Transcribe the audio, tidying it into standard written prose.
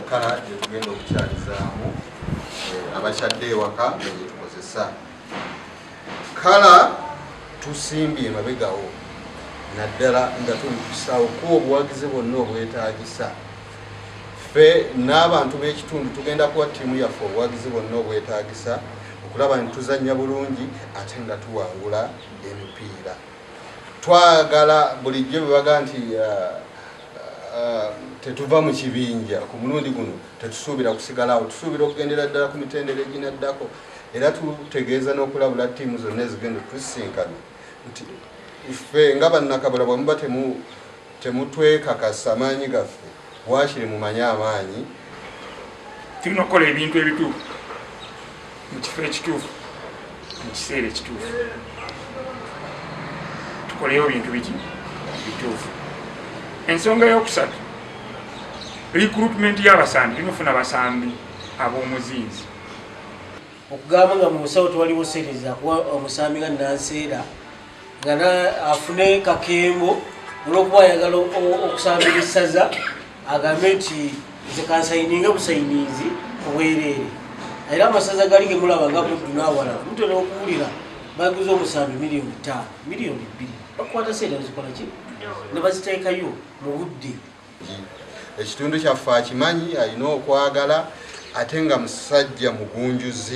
Kkala gyetugenda okukyalizaamu abakyadde ewaka nga gyetukozesa. Kkala tusimbye emabegawo naddala nga tuli ku kisaawe kuwa obuwagizi bwonna obwetaagisa. Ffe n'abantu b'ekitundu tugenda kuwa ttiimu yaffe obuwagizi bwonna obwetaagisa okulaba nti tuzannya bulungi ate nga tuwangula emipiira. Twagala bulijjo bwe baga nti tetuva mu kibinja, ku mulundi guno tetusuubira kusigalawo, tusuubira okugendera ddala ku mitendera eginaddako. Era tutegeeza n'okulabula ttiimu zonna ezigenda otusisinkana nti ffe nga bannakabula bwe muba temutwekakasa amaanyi gaffe, waakiri mumanye amaanyi. Tulina okukola ebintu ebituufu mu kifo ekituufu mu kiseera ekituufu. Tukoleyo bintu biki bituufu. Ensonga eyokusatu, recruitment y'abasambi. Tulina okufuna abasambi ab'omuzinzi. Okugamba nga mu nsawo tewaliwo sente zakuwa omusambi nga Nanseera nga afune Kakembo olwokuba ayagala okusambira essaza, agambe nti nze kansayininga busayinizi obwereere. Era amasaza gali gemulaba nga Buddu n'awalala, mutera okuwulira baguze omusambi 5 miliyoni, 2 miliyoni. Bakwata sente bazikola ki ne baziteekayo mu budde. Ekitundu kyaffe akimanyi, alina okwagala ate nga musajja mugunjuzi.